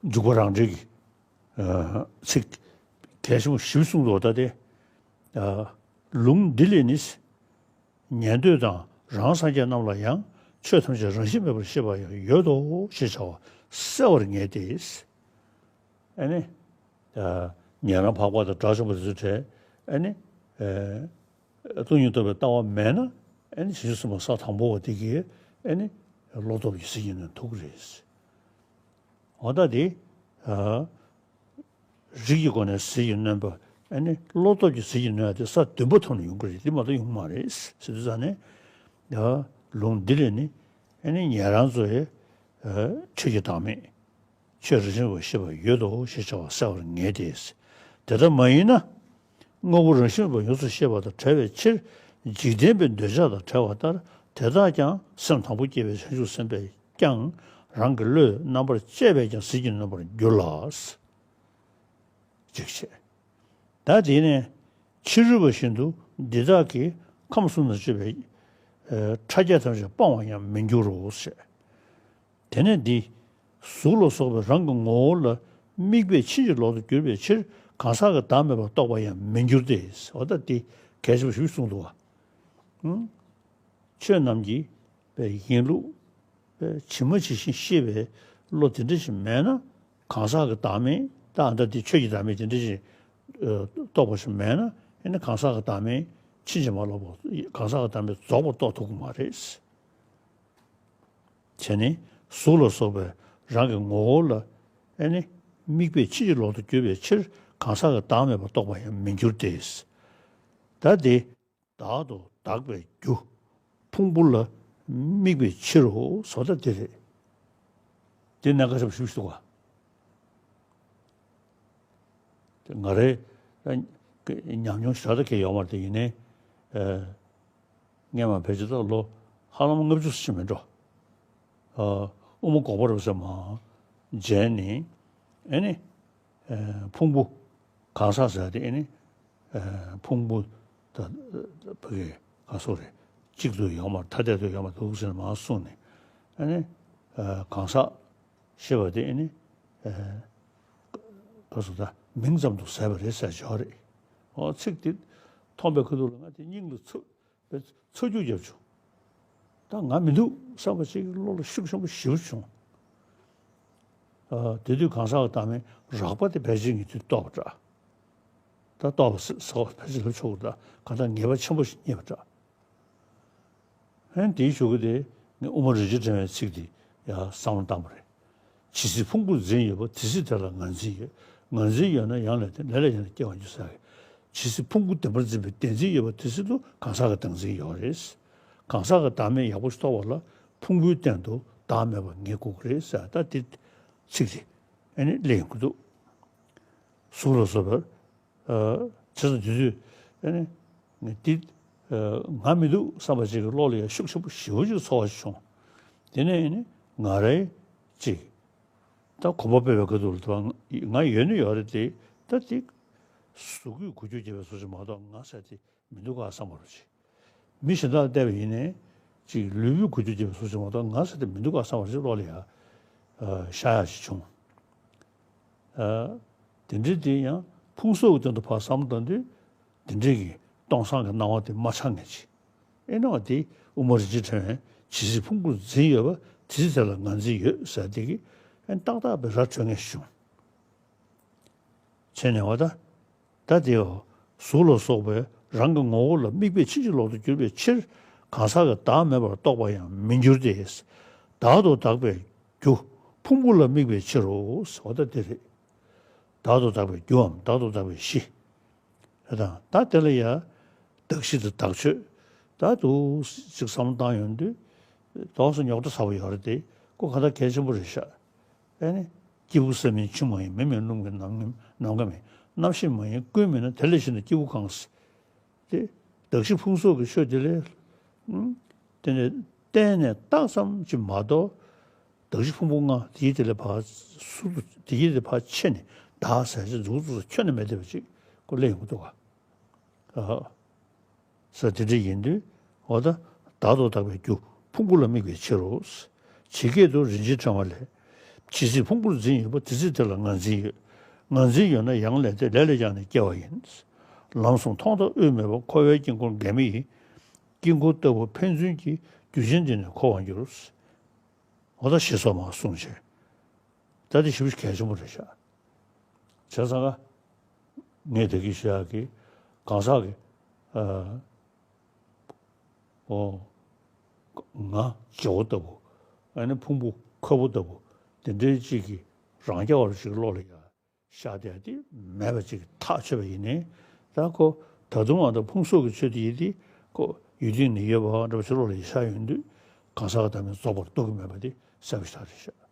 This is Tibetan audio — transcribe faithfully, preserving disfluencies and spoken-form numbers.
འཇུག་པ་རང་འགྲེལ་གྱི་ཚིག་གལ་ཆེན་པོ་ཞིབ་གསུངས་འདུག་ད་དེ་ལུང་འདི་ལས་ནི། ཉན་ཐོས་དང་རང་སངས་རྒྱས་རྣམས་ལ་ཡང་ཆོས་ཐམས་ཅད་རང་བཞིན་མེད་པར་ཤེས་པ་ཡང་ཡོད་དོ་ཞེས་བྱ་བ་གསལ་བར་ངེས་ཏེ། ཨ་ནི། ཉན་རང་འཕགས་པ་དང་དགྲ་བཅོམ་པ་དེ་ཚོའི་གྲས་ཨ་ནི། སྟོང་ཉིད་རྟོགས་པའི་ལྟ་བ་མེད་ན་ཨ་ནི་བྱང་ཆུབ་སེམས་དཔའ་ས་དང་པོ་བ་དེ་གིས་ཨ་ནི། བློ་སྟོབས་ཀྱིས་ཟིལ་གྱིས་གནོན་ཐུབ་ཀྱི་རེད། འོ་ད་དེ། རིགས་ཀྱི་སྒོ་ནས་ཟིལ་གྱིས་གནོན་པ། ཨ་ནི་བློ་སྟོབས་ཀྱིས་ཟིལ་གྱིས་གནོན་ཡ་དེ་ས་བདུན་པ་ཐོག་ནས་ཡོང་གི་རེད། དེ་མ་གཏོགས་ཡོང་མ་རེད་ཟེར་དུས་ཙང་ནས། ལུང་འདི་ལས་ནི། ཨ་ནི་ཉན་རང་ཚོ་ཡི། ཆོས་ཀྱི་བདག་མེད། ཆོས་རང་བཞིན་མེད་པར་ཤེས་པ་ཡོད་དོ་ཞེས་བྱ་བ་གསལ་བར་ངེས་ཏེ། དེ་ལྟ་མ་ཡིན་ན། དངོས་པོ་རང་བཞིན་མེད་པ་ཡོངས་སུ་ཤེས་པ་དང་བྲལ་བའི་ཕྱིར། འཇིག་རྟེན་པའི་འདོད་ཆགས་དང་བྲལ་བ་ལྟར་དེ་དག་ཀྱང་སེམས་དང་པོ་སྐྱེས་པའི་བྱང་ཆུབ་སེམས་དཔས་ཀྱང་རང་གི་བློས་རྣམ་པར་དཔྱད་པས་ཀྱང་ཟིལ་གྱིས་གནོན་པར་འགྱུར་ལ། ཅིག་བྱས། ད་དེ་ནས་ཕྱི་རོལ་པ་བཞིན་དུ་འདི་དག་གིས་ཁམས་གསུམ་ན་སྤྱོད་པའི་ཕྲ་རྒྱས་ཐམས་ཅད་སྤང་བར་ཡང་མི་འགྱུར་རོ་ཞེས། དེ་ནས་འདི། གཟུགས་ལ་སོགས་པའི་རང་གི་ངོ་བོ་ལ་དམིགས་པས་ཕྱིན་ཅི་ལོག་ཏུ་གྱུར་པའི་ཕྱིར་གང་ཟག་གི་བདག་མེད་པར་རྟོགས་པར་ཡང་མི་འགྱུར་ཏེ། འོ་ད་འདི་གལ་ཆེན་པོ་ཞིག་གསུངས་འདུག་བ། ཆོས་རྣམས་ཀྱི་ཡིན་ལུགས་ཇི་མ་ཇི་བཞིན་ཤེས་པའི་བློ་དེ་འདྲ་ཞིག་མེད་ན་གང་ཟག་གི་བདག་མེད་ད་ཨ་ད་འདི་ཆོས་ཀྱི་བདག་མེད་དེ་འདྲ་ཞིག་རྟོགས་པ་ཞིག་མེད་ན་ཨེ་ནི་གང་ཟག་གི་བདག་མེད་ཕྱིན་ཅི་མ་ལོག་པ་གང་ཟག་གི་བདག་མེད་རྫོགས་པར་རྟོགས་ཐུབ་ཀྱི་མ་རེད། བྱས་ནས་གཟུགས་ལ་སོགས་པའི་རང་གི་ངོ་བོ་ལ་ཨེ་ནི་དམིགས་པས་ཕྱིན་ཅི་ལོག་ཏུ་གྱུར་པའི་ཕྱིར་གང་ཟག་གི་བདག་མེད་པར་རྟོགས་པར་ཡང་མི་འགྱུར་ཏེ། ད་དེ། བདག་ཏུ་གདགས་པའི་རྒྱུ། ཕུང་པོ་ལ་དམིགས་པའི་ཕྱིར་རོ། བཟོ་ལྟ་དེ་རེད། དེ་གནད་འགག་ཆེན་པོ་ཞིག་འདུག་ག་དེ་ང་རའི་ཉམས་མྱོང་ཞེ་དྲག་གི་ཡོད་མ་རེད་དེ་ཡིན་ནའི། སྔས་མ་ཕལ་ཆེར་ད་ལོ་ཧ་ལམ་ལྔ་བཅུ་ཙམ་མིན་འགྲོ། དབུ་མ་དགོངས་པ་རབ་གསལ་མ་མཇལ་ནས་ཨེ་ནི། ཕུང་པོ་གང་ཟག་ཟེར་ཏེ་ཨེ་ནི། ཕུང་པོ་ད་ཕ་གི་ག་སོགས་རེད། གཅིག་ཏུ་ཡོད་མ་ཐ་དད་དུ་ཡོད་མ་འདུག་ཟེར་ནས་མར་གསུངས་ནས་ཨེ་ནི། གང་ཟག་ཞེས་པ་དེ་ཨེ་ནི། ག་སོགས་ད་མིང་ཙམ་དུ་ཟད་པ་རེད་ཟེར་ཆོག་རེད། འོ་ཚིག་དེ་མཐོང་པའི་ཁ་ཐུག་ལ་ང་དེ་སྙིང་ལ་ཚུར། ཚ་རྒྱུག་བརྒྱབ་བྱུང་། ད་ང་མི་འདུག་བསམ་པ་ཅིག་བློ་ལ་ཤུགས་ཆེན་པོ་ཞེ་པོ་བྱུང་། ཨ། དེ་དུས་གང་ཟག་གི་བདག་མེད་རགས་པ་དེ་ཕལ་ཆེར་ངས་དུས་རྟོགས་པ་འདྲ། ད་རྟོགས་པ་ཟེར་བ་ཕལ་ཆེར་ལབ་ཆོག་གི་འདུག་གང་ལྟར་ངེས་པ་ཆེན་པོ་ཞིག་རྙེད་པ་འདྲ། ཧན་དེའི་གཞུག་གུ་དེ་ངས་དབུ་མ་རིན་ཆེན་ཕྲེང་བའི་ཚིག་དེ་ཡང་བསམ་བློ་བཏང་པ་རེད། ཇི་སྲིད་ཕུང་པོར་འཛིན་ཡོད་པ་དེ་སྲིད་དེ་ལ་ངར་འཛིན་ཡོད། ངར་འཛིན་ཡོད་ན་ཡང་ལས་དེ་ལས་ལ་ཡང་ལས་སྐྱེ་བ་འགྱུར་ཟེར་བའི། ཇི་སྲིད་ཕུང་པོ་བདེན་པར་འཛིན་པའི་བདེན་འཛིན་ཡོད་པ་དེ་སྲིད་དུ་གང་ཟག་གི་བདག་འཛིན་ཡོད་རེད། གང་ཟག་གི་བདག་མེད་ཡག་པོ་ཞིག་རྟོགས་པ་ལ་ཕུང་པོའི་སྟེང་དུ་བདག་མེད་པ་ངེས་དགོས་ཀྱི་རེད་ཟེར་ད་དེ་ཚིག་དེ་ཨ་ནི་གླེང་གི་འདུག་གཟུགས་ལ་སོགས་པའི། བྱས་ཙང་དེ་དུས་ཨ་ནི་འདི་ང་མི་འདུག་བསམ་པ་ཅིག་གི་བློ་ལ་ཡང་ཤུགས་ཆེན་པོ་ཞེ་པོ་ཅིག་ཚོར་བ་ཞིག་བྱུང་། དེ་ནས་ཨ་ནི་ང་རའི་ཅིག་ད་གོམ་པ་སྤོས་པའི་ཁ་ཐུག་ལ་དེ་བ་ང་ཡོད་ནི་ཡོད་རེད་དེ་ད་དེ་གཟུགས་སྐུའི་འགུལ་སྐྱོད་བྱེད་པའི་བཟོ་ཅིག་མ་གཏོགས་ང་ཟེར་དེ་མི་འདུག་ག་བསམ་པ་རེད་ཅིག་མི་གཞན་དག་ལ་བལྟས་པ་ཡིན་ནའི་ཅིག་ལུས་པོའི་འགུལ་སྐྱོད་བྱེད་པའི་བཟོ་ཅིག་མ་གཏོགས་ང་ཟེར་དེ་མི་འདུག་ག་བསམ་པ་རེད་ཅིག་བློ་ལ་ཡ་ཤར་ཡ་ཞིག་བྱུང་། དེ་འདྲའི་དེ་ཡང་ཕུང་སོགས་ཀྱི་སྟེང་དུ་ཕར་བསམ་བློ་བཏང་དུས་དེ་འདྲའི་གི་སྟོང་སང་གི་སྣང་བ་དེ་མ་འཆར་ངེས་ཅིག་ཨེ་ནོ་དེ་དབུ་མ་རིན་ཆེན་ཕྲེང་བས་ཇི་སྲིད་ཕུང་པོར་འཛིན་ཡོད་པ་དེ་སྲིད་དེ་ལ་ངར་འཛིན་ཡོད་ཟེར་དེ་གི་ཨེ་ཏག་ཏག་པའི་ར་འཕྲོད་ངེས་བྱུང་། བྱས་ནས་བ་ད། ད་དེའོ། གཟུགས་ལ་སོགས་པའི་རང་གི་ངོ་བོ་ལ་དམིགས་པས་ཕྱིན་ཅི་ལོག་ཏུ་གྱུར་པའི་ཕྱིར་གང་ཟག་གི་བདག་མེད་པར་རྟོགས་པར་ཡང་མི་འགྱུར་ཏེ། བདག་ཏུ་གདགས་པའི་རྒྱུ་ཕུང་པོ་ལ་དམིགས་པའི་ཕྱིར་རོ། འོ་ད་དེ་རེད། བདག་ཏུ་གདགས་པའི་རྒྱུའམ་བདག་ཏུ་གདགས་པའི་གཞི། རེད་དང་ད་དེ་ལ་ཡ། གདགས་གཞི་དང་བདག་ཆོས། ད་དུ་ཅིག་བསམ་བློ་བཏང་ཡོང་དུས། དོགས་སུ་རྙོག་དྲ་ཚ་པོ་ཡོད་རེད་དེ། ཁོ་ག་ད་གལ་ཆེན་པོ་རེད་ཤག་ཨེ་ནི། སྐྱེས་བུ་ཟ་མིན་ཆུ་མ་ཡིན། མེ་མིན་རླུང་མིན་ནམ་མཁའ་མིན། ནམ་མཁའ་མིན། རྣམ་ཤེས་མ་ཡིན་ཀུན་མིན་ན། དེ་ལས་གཞན་དུ་སྐྱེས་བུ་གང་། དེ། གདགས་གཞི་ཕུང་སོགས་ཀྱི་ཆོས་དེ་ལས། ཨུམ། དེ་ནས་བརྟེན་ནས་བཏགས་ཙམ་གྱིས་མ་གཏོགས། གདགས་གཞི་ཕུང་པོ་ལྔ་དེའི་དེ་ལས་ཕར་ཟུར་དུ་དེའི་དེ་ཕར་ཕྱེ་ནས་བདག་ཟེར་ཅིག་མཛུབ་ཚུགས་སུ་ཁྱོན་ནས་མེད་བསྡད་པ་ཅིག་ཁོ་ལས་ཡོང་གི་འདུག་ག་ཨ། ས་དེ་འདྲ་ཡིན་དུས་འོ་ད་བདག་ཏུ་གདགས་པའི་རྒྱུ་ཕུང་པོ་ལ་དམིགས་པའི་ཕྱིར་རོ། ཇི་སྐད་དུ་རིན་ཆེན་ཕྲེང་བ་ལས། ཇི་སྲིད་ཕུང་པོར་འཛིན་ཡོད་པ། དེ་སྲིད་དེ་ལ་ངར་འཛིན་ཡོད། ངར་འཛིན་ཡོད་ན་ཡང་ལས་དེ་ལས་ལས་ཀྱང་ནི་སྐྱེ་བ་ཡིན། ལམ་གསུམ་མཐོང་དང་དབུས་མེད་པ། འཁོར་བའི་དཀྱིལ་འཁོར་འགལ་མེད་ཡིན། དཀྱིལ་འཁོར་ལྟ་བུ་ཕན་ཚུན་གྱི། རྒྱུ་ཅན་འདི་ནི་འཁོར་བར་འགྱུར། འོ་ད་ཞེས་སོགས་མར་གསུངས་བྱས། ད་དེ་ཞེ་པོ་གལ་ཆེན་པོ་རེད་ཤག་བྱས་ཙང་ཀ་ངས་ད་གིན་བཤད་ཡག་གི་གང་ཟག་གི་ཨ། ཨོ། ང་བྱེ་བ་ལྟ་བུ། ཨ་ནི་ཕུང་པོ་ཁ་བུབ་ལྟ་བུ། དེ་འདྲའི་ཅིག་གི་རང་རྐྱ་བ་ཅིག་བློ་ལ་ཡ་ཤར་བསྡད་དེ་མེད་པ་ཅིག་ཐག་ཆོད་པ་ཡིན་ནའི། ད་ཁོ་ད་དུང་ང་ད་ཕུང་སོགས་ཀྱི་ཆོས་དེ་ཡིན་དེ་ཁོ་ཡུལ་དེ་ནི་ཡོད་པ་འདྲ་བ་ཅིག་བློ་ལ་ཡ་ཤར་ཡོང་དུས། གང་ཟག་གི་བདག་མེད་རྫོགས་པར་རྟོགས་ཀྱི་མེད་པ་དེ་གསལ་པོ་ཞེ་དྲག་རེད་ཤག